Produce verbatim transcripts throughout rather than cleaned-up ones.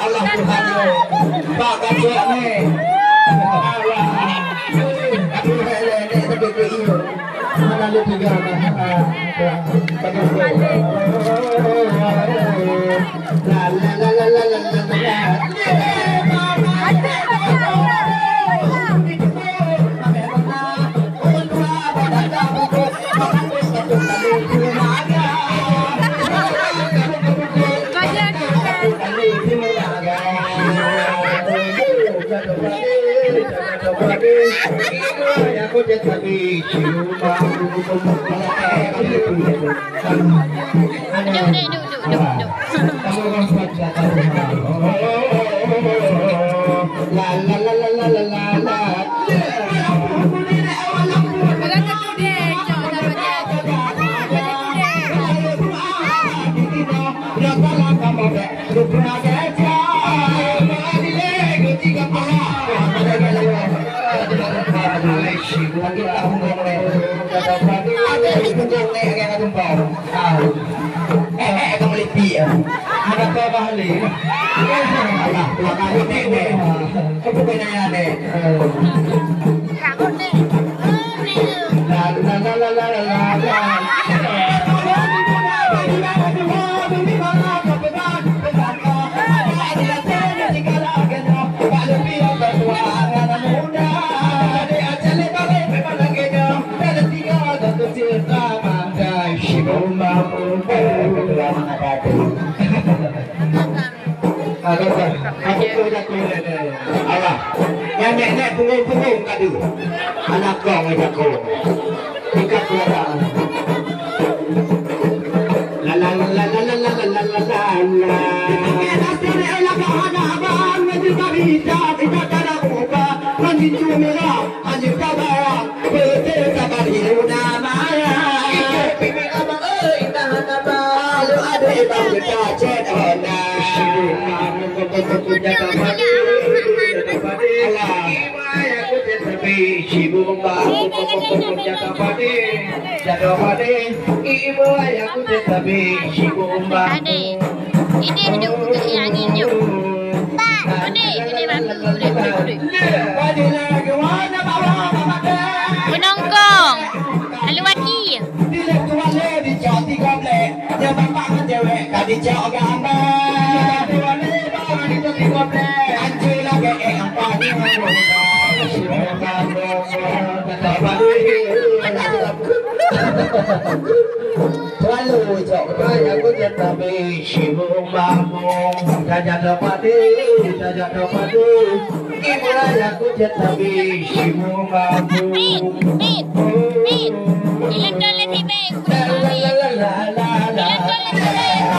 Allah Tuhan, bak kacok ni. Allah. Aduh, hai, hai, hai, hai, hai, hai. Mana lu tiga, nah, ah, ah, ah. La, la, la. Duk, duk, duk, duk, duk, duk. Eh, eh, kamu lipi, eh. Ada kau bahali. Alah, belakang ni, ni. Kau bukan ayah, ni. La, la, la. Allah. Nyan nek-nek punggong-punggong ka deuh. Anak kong jako. Tingkat keadaan. La, la, la. Ade, ideh dok untuk angin jom. Ade, ideh bagus, ideh, ideh, ideh. Penongkong, lalu aki. Selalu cok. Ayah ku jatabi sibuk bangun. Tajak dapat deh, tajak dapat deh. Ibu ayah ku jatabi sibuk bangun. Mit, mit, mit. Ileton lé si Beng. Ileton lé si Beng.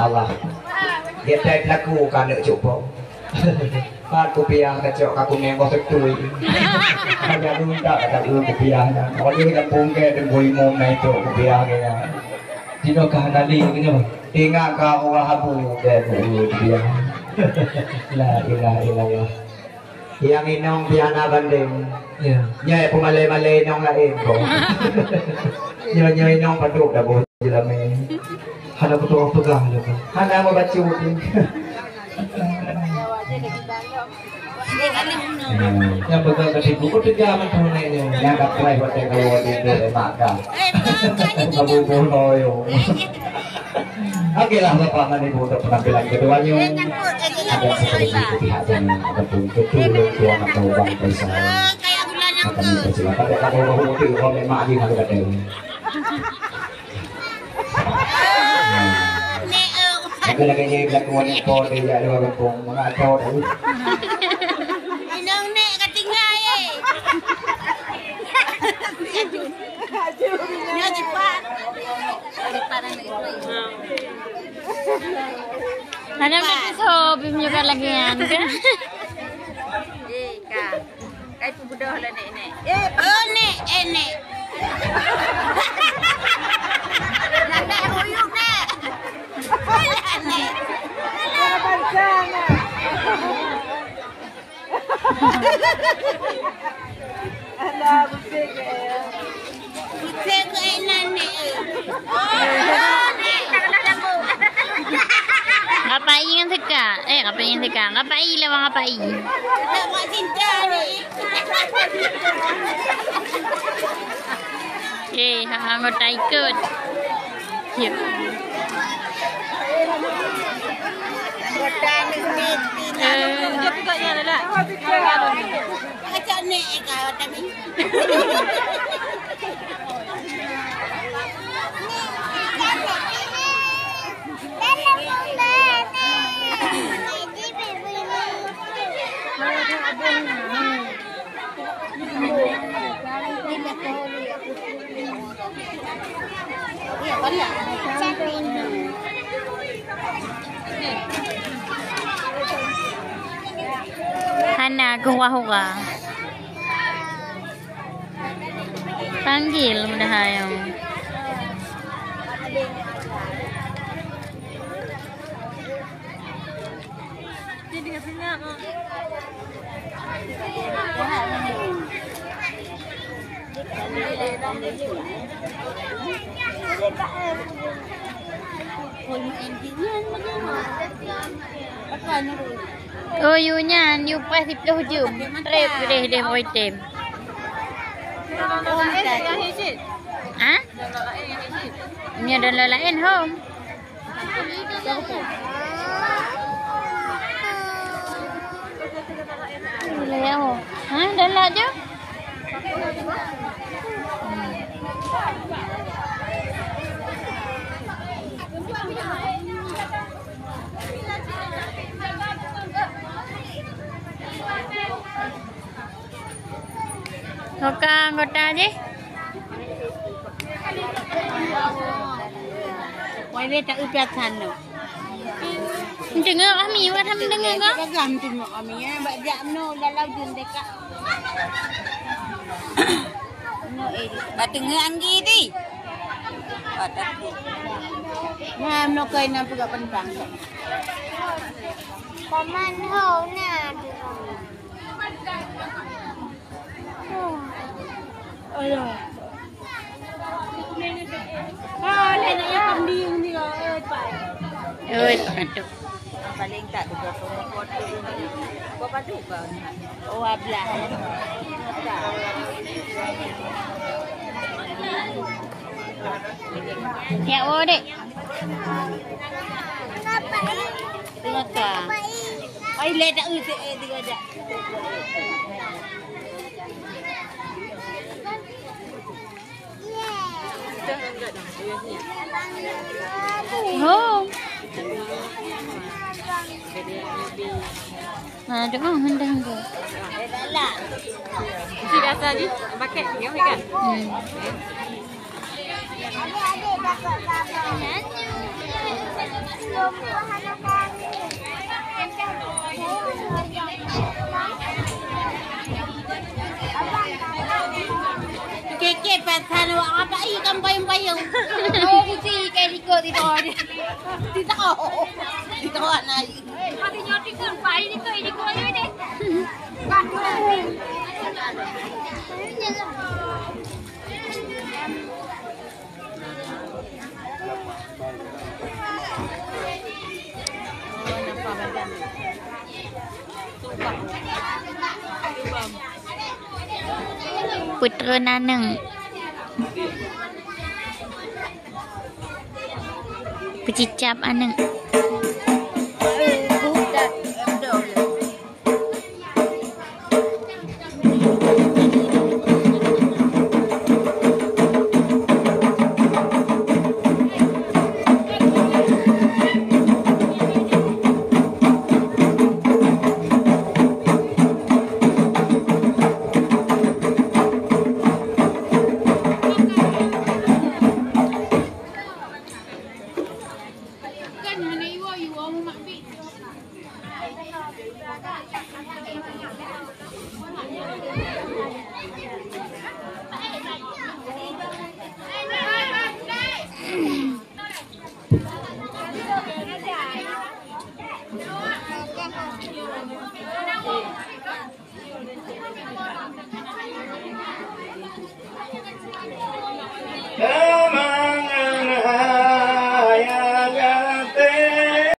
Allah. Dia tak laku kan nak cuba. Pat kupiah kacok ka kunéng boh teutui. Hanya minta kata dulu kupiah nyan. Oleh kampung ke tempo imum na itu kupiah ke nyan. Tino ka hana li ke nyoe. Ingat ka ureueng habu ke kupiah. La ilaha illallah. Yang inong piah na bandeng. Ya. Nyoe peumalée-malée inong laén ko. Nyoe, nyoe inong padub dah boh jeulamé. Hana beutôi peugah lé. Hana meubacut. Nyang peugah ka siku, oh, teuga mantong nyoe. Nyang ka preh watèe kawoe di dua mata. Buka bubuh loyo. Oke lah, Bapak ngan Ibu, untuk penampilan keduanya. Ada seperti itu pihak dan ada pun betul tuan atau bang Faisal. Akan dipersilakan. Ada kata orang putih, orang memang di mana kata. Aku lagi jadi berlaku wanita di luar kampung. Mana tahu tadi. Inong nek ka tinggai, eh. Nyoe jipat. Jipat aneuk ibu. Hana meutusoe bim nyoe ka lagèe nyan, kan? Eh, ka. Kai peubeudôh lé nek, nek. Eh, oh, nek, eh, nek. Nak nek huyup, nek. Alah, nek. Alah, bangsa, nek. Alah, beutôi ke, ya. Beutôi ke, eh, nan, nek. Oh, nek, tak kenal aku. Ngapai ngan teuka? Eh, ngapai ngan teuka? Ngapai lewat ngapai? Nak buat cinta ni. Eh, ha, anggota ikut. Ya. Anggota ni, ni, ni. Eh. Dia juga ni adalah. Macam ni, eh, kawan tadi. Hana, keu hura-hura. Panggil mudah ayong. Oh, yue nyan, yue preh siplôh jeuem. Trép deh, deh, oi tem. Ha? Nyoe dan lain hom. Leo. Ha, dan laju? Anggota, anggota jih. Wai lé tak upiat sana. Deungoe kami, wah tham deungoe kah? Pegang tengok kami, eh. Bak jak meno, lalau jun dekat. Meno, eh. Bak teungoh anggi ti. Bak takut. Nah, meno kain yang pegang pentang. Paman ho na. Alah. Ah, lain nak yang kambing ni, eh, Pak. Oi, aduh. Paling tak dua puluh pot tu. Berapa tu kau? Oh, ablah. Ya, oh, dek. Kenapa? Kenapa? Ai, lé tak usik, eh, tiga dak. Oh. Nah, ada mah hendak-hendak. Isi rasa je, pakai, dia kan? Hmm. Keke pasal awak apa ikan payung-payung. Oh, mesti ikan liko di bawah dia. Di bawah. Di bawah naik. Mati nyotik pun, pai ni tu, ini kau ni deh. Putra Naneng. Peucicap aneuk.